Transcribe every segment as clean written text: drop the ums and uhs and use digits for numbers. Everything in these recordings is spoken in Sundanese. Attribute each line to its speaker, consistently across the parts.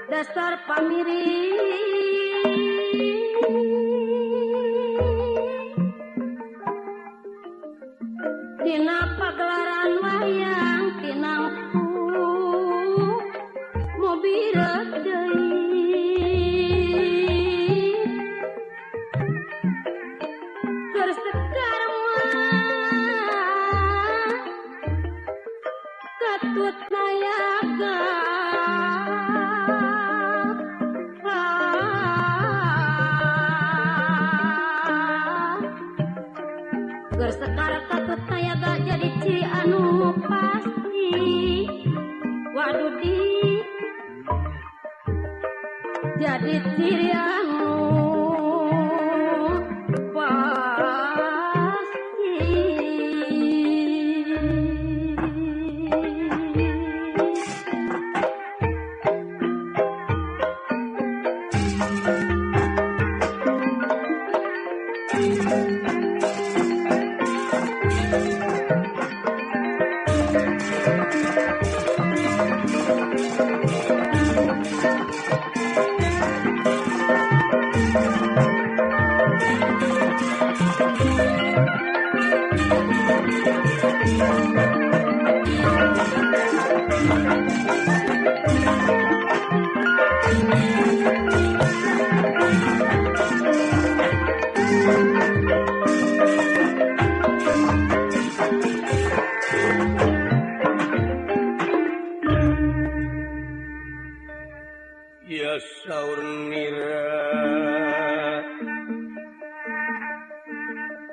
Speaker 1: Dasar pamiri dina pagelaran wayang tinangku mobireuk deui keur sekar mah katut nayaga. Sekar katut nayaga jadi ciri anu pasti waduh di jadi ciri anu pasti.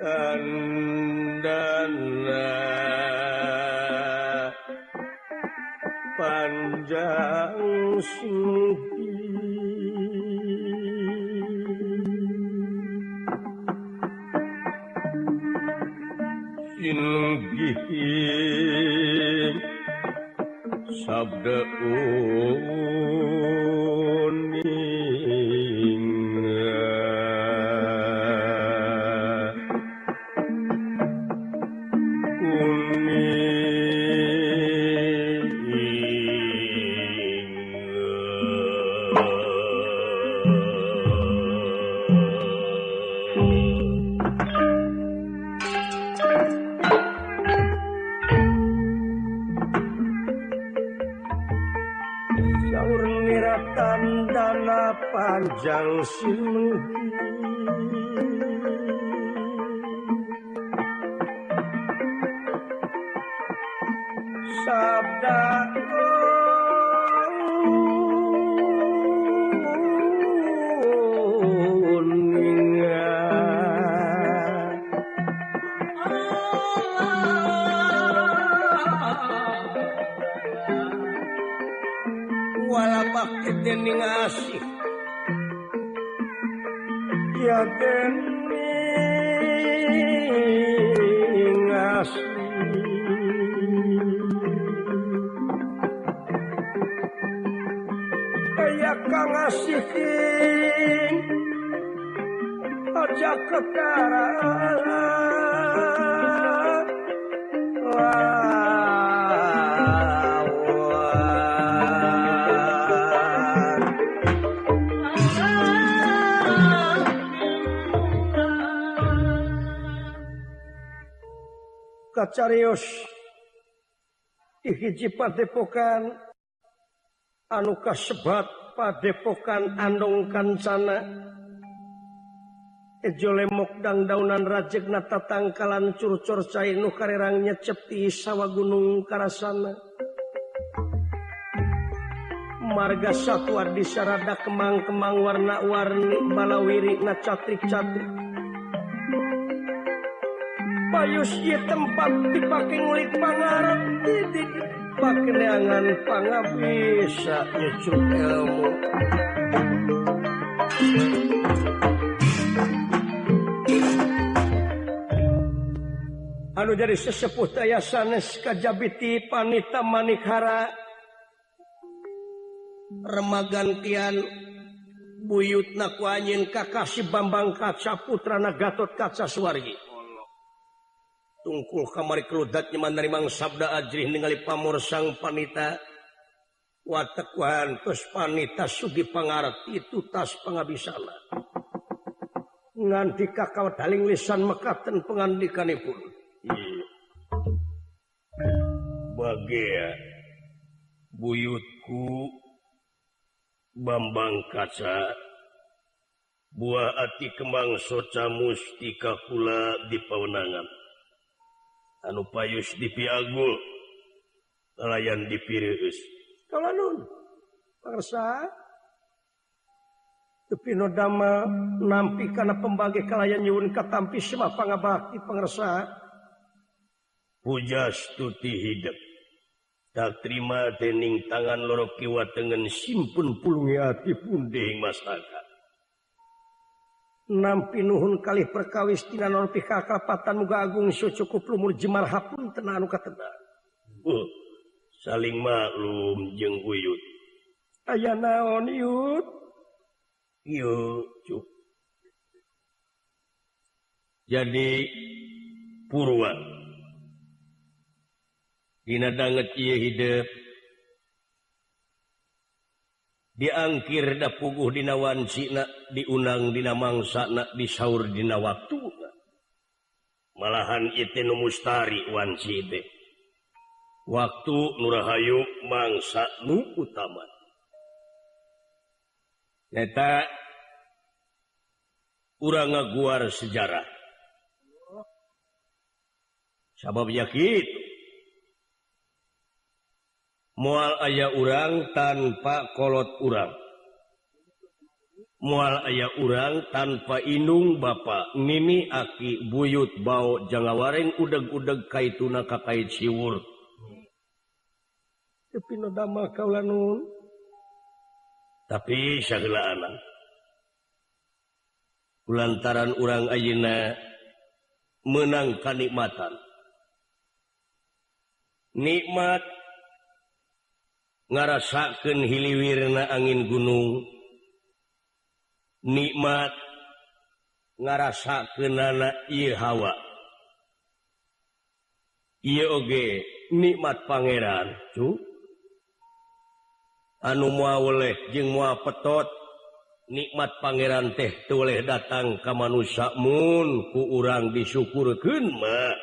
Speaker 2: Tandana panjang suki singgih sabda panjang sinuhi sabda uninga wala bakit dening asih ya dening asih kaya kang asihin aja kekara kacarios di hiji padepokan anu kasebat padepokan Andong Kancana ejo lemok dangdaunan rajegna tatangkalan curcor cai nu karerang nyecep ti sawa gunung karasana marga satwa di sarada kemang-kemang warna-warni balawiri na catrik-catrik payus ieu tempat dipake ngulik pangarep titik pakeneangan pangabisa nyucuk ilmu anu jadi sesepuh daya sanes kajabiti panita manikhara remagantian buyutna ku anjeun Kakasih Bambang Kaca putrana Gatot Kaca Suwargi tungkul kamari keludat nyaman narimang sabda ajrih ningali pamor sang panita watek tos panita sugi pangarep itu tas pangabisana nganti kakao daling lisan mekaten pengandikanipun bagea buyutku Bambang Kaca buah ati kembang soca mustika kula di pawenangan anu payus dipiagul lalayan dipireus kalanun parsa tepi no dama nampi kana pembagi kalayan nyuwun katampi semah pangabakti pangersa pujastuti hidep tak terima dening tangan loro kiwa tengen simpun pulungi ati punding mastaka nampi nuhun kalih perkawis tina non pikakrapatan muga agung cukup lumur jemar hapunten anu kateda saling maklum jeung uyut aya naon yut ieu cuk jadi purwa dina danget ieu hidep diangkir da puguh dina wancina diundang dina mangsana disaur dina waktuna malahan ieu teh nu mustari wanci teh waktu nu rahayu mangsa nu utama eta urang ngaguar sejarah sabab yakin moal aya urang tanpa kolot urang Moal aya urang tanpa indung bapa nini aki buyut bao jangawareng udeg-udeg kaituna kakait siwur. Tapi no damel kaula nuhun. Tapi saheula lantaran urang ayeuna meunang kanikmatan. Nikmat ngarasakeun hiliwirna angin gunung. Nikmat ngarasakeunana ieu hawa. Ieu oge nikmat pangeran, cu. Anu moal weleh jeung moal petot nikmat pangeran teh teu weleh datang ka manusa mun ku urang disyukurkeun mah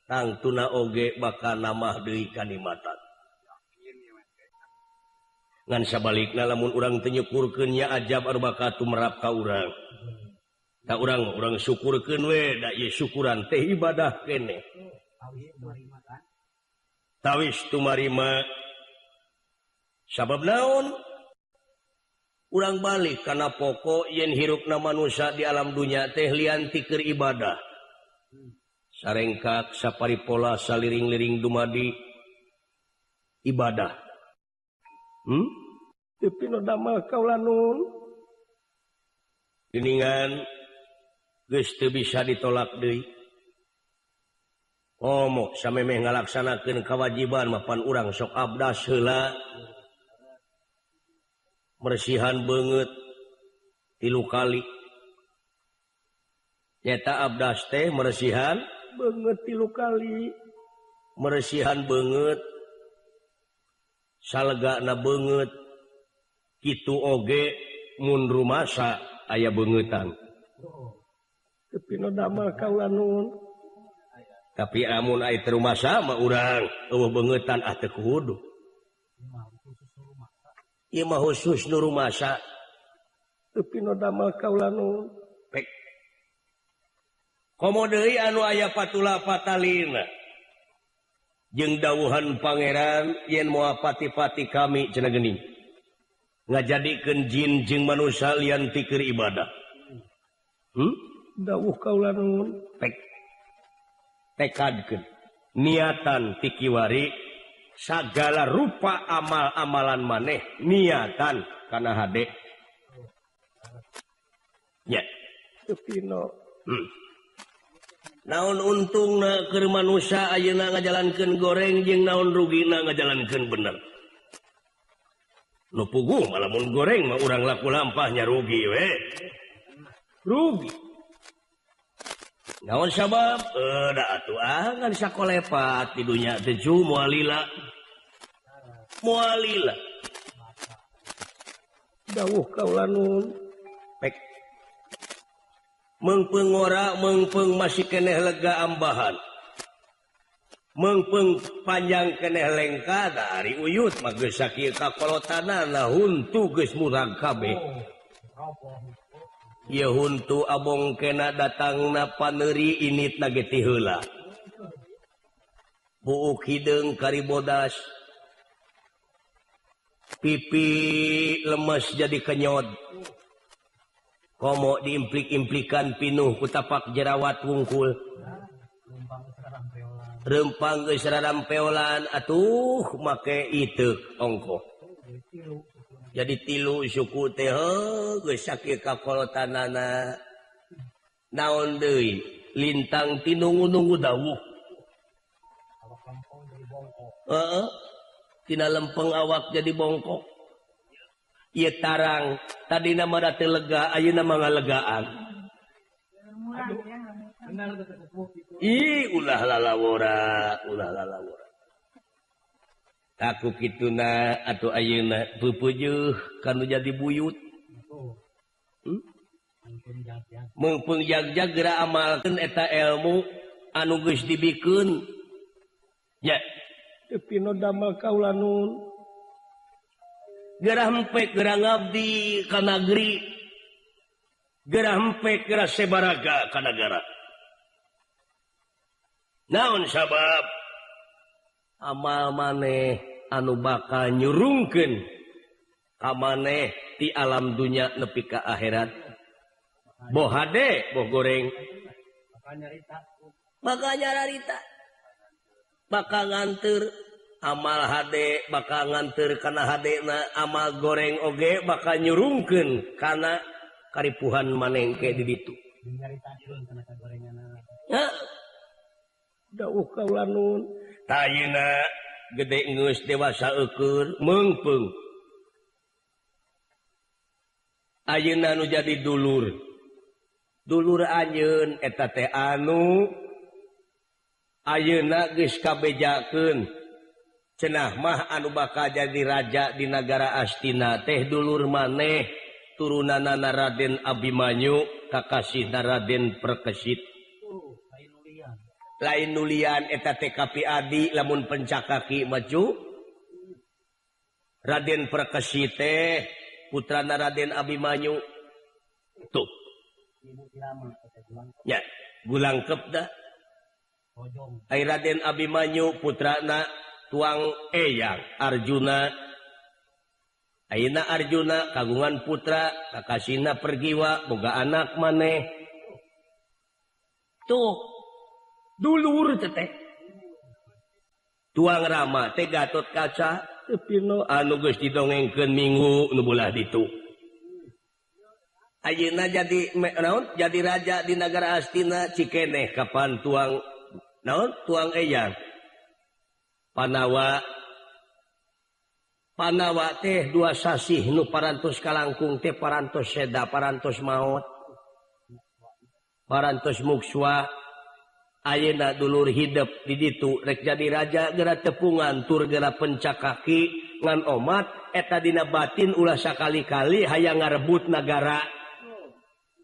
Speaker 2: tangtuna oge bakal namah deui kanikmatan. Ngan sabalikna lamun urang teu nyukurkeun nya ajab anu bakal tumerap ka urang. Da urang syukurkeun we da ieu syukuran teh ibadah keneh. Tawis tumarima sabab naon? Urang balik kana pokok yen hirupna manusia di alam dunya teh lian ti keur ibadah. Sarengkak saparipola saliring-liring dumadi ibadah. Tapi no damel kaula nuhun. Geningan geus teu bisa ditolak deui. Komo samemeh ngalaksanakeun kewajiban mapan urang sok abdas heula. Mersihan beungeut 3 kali. Nyata abdas teh mersihan beungeut 3 kali. Mersihan beungeut salegana beungeut kitu oge mun rumasa aya beungeutan. Tapi no damel kaula nuhun. Tapi amun aya teu rumasa mah urang eueuh beungeutan ah teu kudu. Ieu mah khusus nu rumasa. Tapi no damel kaula nuhun. Pek. Komo deui anu aya patula patalina. Jeung dawuhan pangeran yen moal pati-pati kami cenah geuning. Ngajadikeun jin jeung manusia lian ti keur ibadah. Dawuh kaula nuhun. Pek. Tekadkeun niatan ti kiwari sagala rupa amal-amalan maneh niatan kana hade. Nya. Tepino. Naon untungna keur manusia ayeuna ngajalankeun goreng jeung naon rugina ngajalankeun bener. Nu puguh mah lamun goreng mah urang laku lampahnya rugi we. Rugi. Naon sabab? Da atuh ah ngan sakolepat di dunya teh ju moal lila. Moal lila. Dawuh kaula nuhun. Pek. Meungpeung ngora, meungpeung masih keneh lega ambahan. Meungpeung panjang keneh lengka dari uyut mah geus sakieu kakolotanana huntu geus murag kabeh. Ieu huntu abong kena datangna paneuri init na ge ti heula. Buuk hideung karibodas. Pipi lemes jadi kenyot. Komo diimplik-implikan pinuh ku tapak jerawat wungkul. Rempang geus rarampeolan atuh make iteuk ongkoh. Jadi tilu suku teh geus sakieu kakolotanana. Naon deui lintang tinungu-nunggu dawuh. Heeh. Tina lempeng awak jadi bongkok. Ieu tarang tadina mah da teu lega ayeuna mah ngalegaan. Ih ulah lalawora, ulah lalawora. Aku kituna atuh ayeuna peupeujeuh kanu jadi buyut. Meungpeung jag-jag geura amalkeun eta ilmu anu geus dibikeun. Nya, teu no damel kaula nuhun. Geura hempek geura ngabdi ka nagri. Geura hempek geura sebaraga ka nagara. Naon sabab? Amal maneh anu bakal nyurungkeun ka maneh ti alam dunya nepi ka akhirat. Boh hade boh goreng. Bakal nyarita. Bakal nganteur amal hade bakal nganteur kana hadena, amal goreng oge bakal nyurungkeun kana karipuhan manengke di ditu. Dawuh kaula nun. Tayina gede geus dewasa eueur meungpeung. Ayeuna nu jadi dulur. Dulur anjeun eta teh anu ayeuna geus kabejakeun. Cenah mah anu bakal jadi raja di nagara Astina teh dulur maneh turunanana Raden Abimanyu kakasihna Raden Perkesit. Lain nulian eta teh kapi adi lamun pencakaki maju Raden Perkesit teh putrana Raden Abimanyu tuh ya gulangkep dah. Ai Raden Abimanyu putrana tuang Eyang Arjuna. Ayeuna Arjuna kagungan putra kakasihna Pergiwa boga anak maneh tuh dulur teteh tuang Rama teh Gatot Kaca tepino anu geus didongengkeun minggu nu bulah ditu. Ayeuna jadi naon jadi raja di nagara Astina cikeneh kapan tuang naon tuang Eyang Panawa. Panawa teh dua sasih nu parantos kalangkung teh parantos seda parantos maot parantos mukswa. Ayeuna dulur hidup di ditu rek jadi raja geura tepungan tur geura pencakaki ngan omat eta dina batin ulah sakali-kali hayang ngarebut nagara.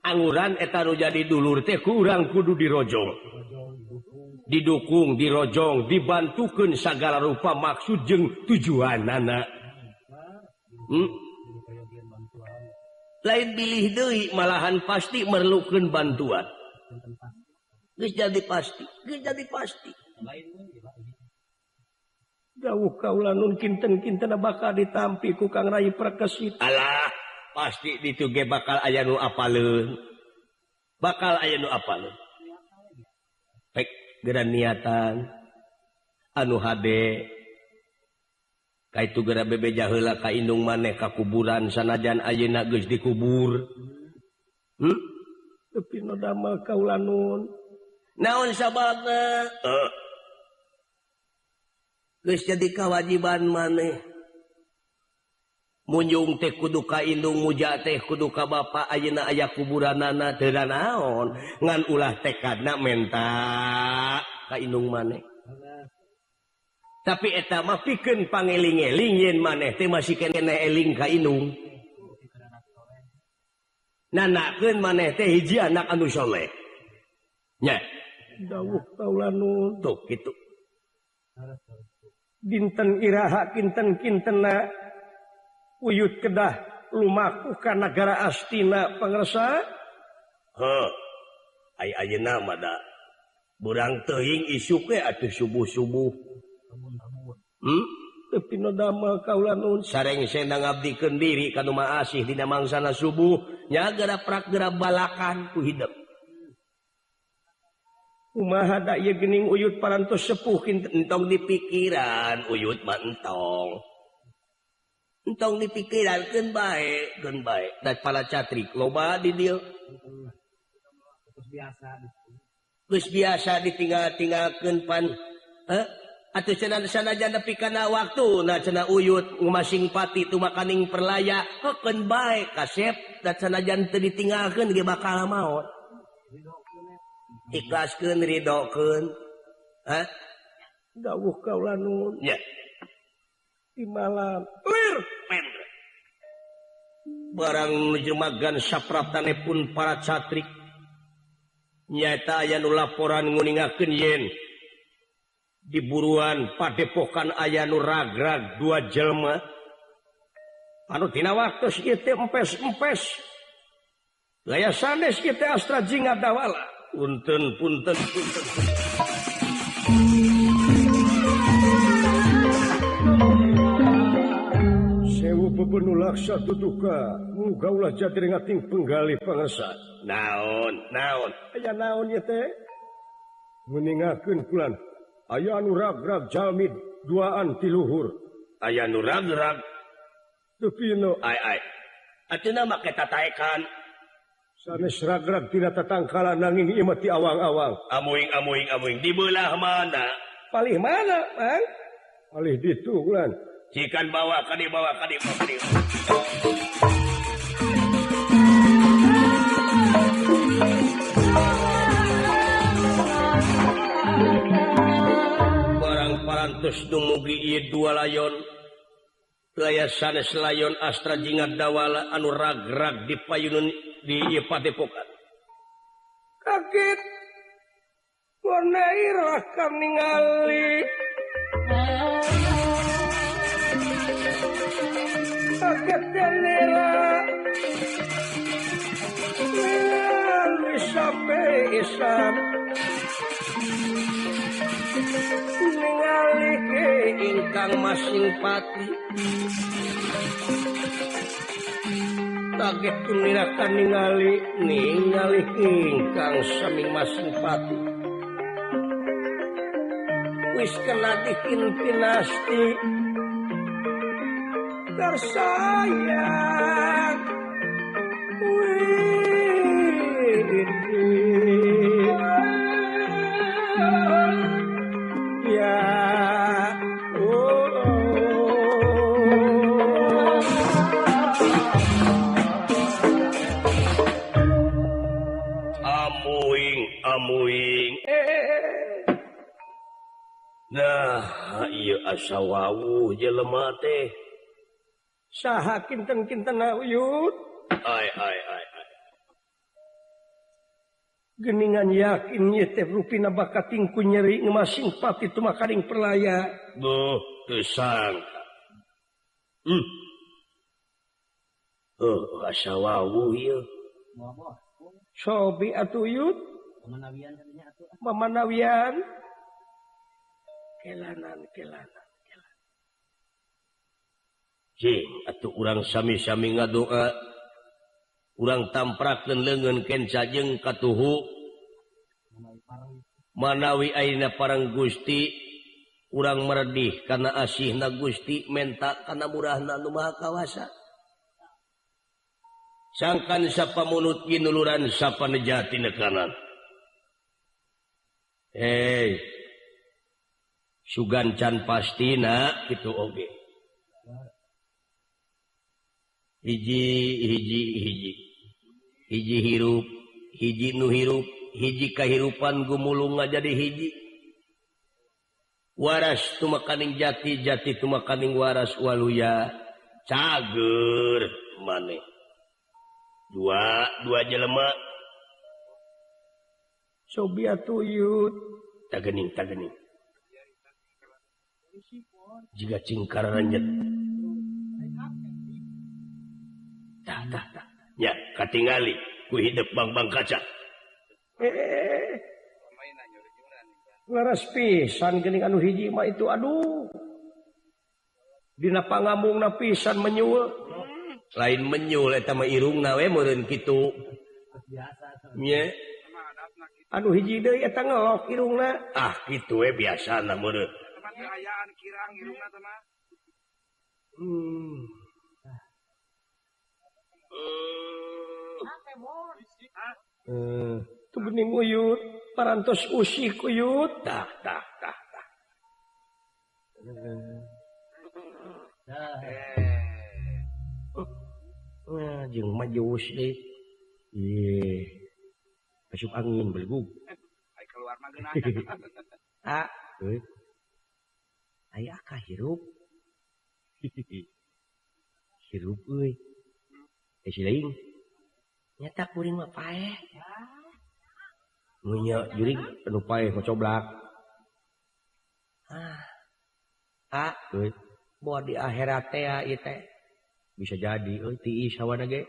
Speaker 2: Anguran eta nu jadi dulur teh ku urang kudu dirojong, didukung, dirojong, dibantukeun sagala rupa maksud jeung tujuanana. Lain bilih deui malahan pasti merlukeun bantuan. Geus jadi pasti, geus jadi pasti. Jauh kaula nun kinten-kinten bakal ditampi ku Kang Rai Perkesit. Alah, pasti ditu ge bakal aya nu apaleun. Bakal aya nu apaleun. Pek geura niatan anu hade kaitu geura bebeja heula ka indung maneh ka kuburan sanajan ayeuna geus dikubur. Tapi nu damel kaula nun. Naon sababna? Geus jadi kewajiban maneh. Munjung teh kudu ka indung, muja teh kudu ka bapa, ayeuna aya kuburanana teu naon, ngan ulah tekadna menta ka indung maneh. Tapi eta mah pikeun pangeling-eling yen maneh teh masih keneh eling ka indung. Nanakeun maneh teh hiji anak anu soleh. Nya. Dawuh kaula nun tuh kitu. Dinten iraha kinten-kintena uyut kedah lumaku ka nagara Astina pangersa. Heuh. Ai ayeuna mah da burang teuing isuk we atuh subuh-subuh. Teu pino damel kaula nun sareng sena ngabdikeun diri ka nu maasih dina mangsana subuh nya geura prak geura balakan ku hidep. Kumaha da ieu geuning uyut parantos sepuh kinten entong dipikiran uyut mah entong. Entong dipikiran keun bae, keun bae. Da pala catrik loba di dieu. Geus biasa ditinggal-tinggalkeun pan. Heh? Atuh cenah sanajan nepi kana waktuna cenah uyut ngumasing pati tumakaning perlaya, keun bae kasep da sanajan teu ditinggalkeun ge bakal maot. Ikhlaskeun ridokeun. Hah? Dawuh kaula nun. Nya. Di malam lir men. Barang jemagan sapraptane pun para catrik. Nyata aya nu laporan nguningakeun yen di buruan padepokan aya nu ragrag dua jelema. Anu dina waktu ieu teh empes-empes. Gaya sanes ieu teh Astra Jingga Dawala. Punten punten punten. Sewu Benulaksa tutuka muga ulah jadi ngating penggalih pangesa. Naon, naon. Aya naon ieu teh? Meningakeun kulan. Aya anu rag-rag jalmi duaan ti luhur. Aya nu rag-rag teu pino. Ai ai. Ateuna make tataekan. Sanes rag-rag tina tatangkalan nanging ieu mah ti awang-awang. Amuing amuing amuing di beulah mana? Palih mana, Mang? Palih ditu kulan. Cikan bawa kadi bawa kadi bawa kadi. Barang parantos dumugi ieu dua layon. Laya sanes layon astra jingat dawala anu rag-rag di payunun di ieu padepokan. Kaget. Warna irah ningali. Kaget nira ningali sampai isan ningali ke ingkang masing pati kaget tunirakan ningali ningali ingkang saming masing pati wis kena dikin pinasti tersayang wih ya oh. Amuing amuing nah ieu asa wawuh jelema teh saha kinten-kinten uyut ai ai ai ai geningan yakin ieu teh rupina bakating ku nyeri ngemasing pati tumakaring perlaya duh teu sangka oh asa wawuh ieu sobi atuh uyut mamanawian kelanan kelanan jing atuh urang sami-sami ngadoa urang tamprakeun leungeun kenca jeung katuhu manawi ayeuna parang Gusti urang meredih kana asihna Gusti menta kana murahna nu Maha Kawasa sangkan sapamunut ginuluran sapanejati nekanan hei sugan can pastina kitu oge hiji hiji hiji hiji hirup hiji nu hirup hiji kahirupan gumulung jadi hiji waras tumakaning jati jati tumakaning waras waluya cager maneh dua dua jelema sobi atuh yut tagening tagening jiga cingkar ranjet tah tah tah ya katingali ku hidup bang-bang kaca laras pisan geuning anu hiji mah itu aduh dina pangamungna pisan menyul lain menyul eta mah irungna we meureun kitu nya anu hiji deui eta ngelok irungna ah kitu we biasana meureun
Speaker 3: ayaan kirang irungna teh mah
Speaker 2: tuh bening uyut parantos usik uyut tah tah tah tah jeung majus deui ieu asup angin belegug
Speaker 3: ai keluar mah geunah
Speaker 2: ah euy aya ka hirup hirup euy si lain nyata kuring mah paeh nya jurig anu paeh ngocoblak ah ah euy boa di akhirat teh ieu teh bisa jadi euy tiis hawana ge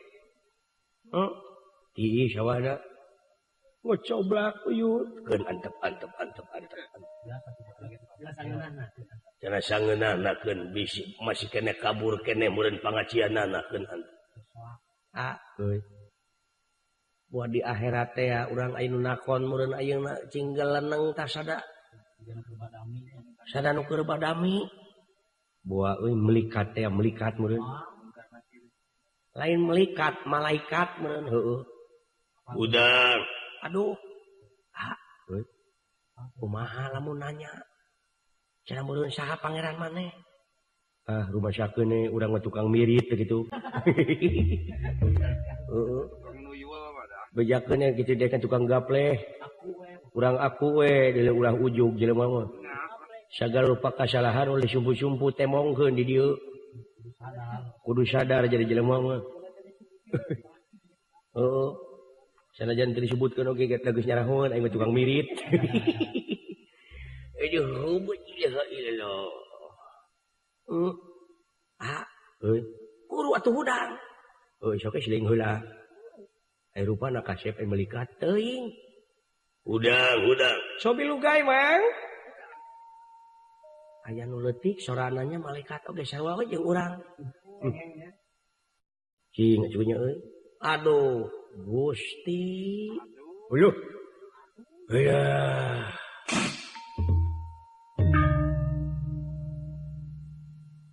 Speaker 2: heuh tiis hawana ngocoblak uyut keun antep antep antep antep. Cenah Rasa ngeunahnakeun bisi masih keneh kabur keneh meureun pangaciananakeun hantu. Ah euy. Buat di akhirat teh urang aya nu nakon meureun ayeuna cing geleneng tah sada. Sada nu keur badami. Buah euy melikat teh melikat meureun. Lain melikat malaikat meureun heueuh. Udang. Aduh. Ah euy. Kumaha lamun nanya? Cenah meureun saha pangeran maneh? Ah, rumah sakeun urang mah tukang mirit gitu. Heeh. Bejakeun kitu deh kan tukang gapleh. Urang aku we deuleu ulah ujug jelema mah. Sagala rupa kasalahan oleh sumpu-sumpu temongkeun di dieu. Kudu sadar jadi jelema mah. Heeh. Sanajan teu disebutkeun oge geus nyarahoeun aing mah tukang mirit. Aduh, rubut ilaha illallah. Ah, euy. Kuru atuh hudang. Euy, sok ge siling heula. Ai rupana kasep ai melikat teuing. Hudang, hudang. Sobi lugai, Mang. Aya nu leutik sorananya malaikat oge sarua we jeung urang. Cing atuh nya euy. Aduh, Gusti. Uluh. Heuh.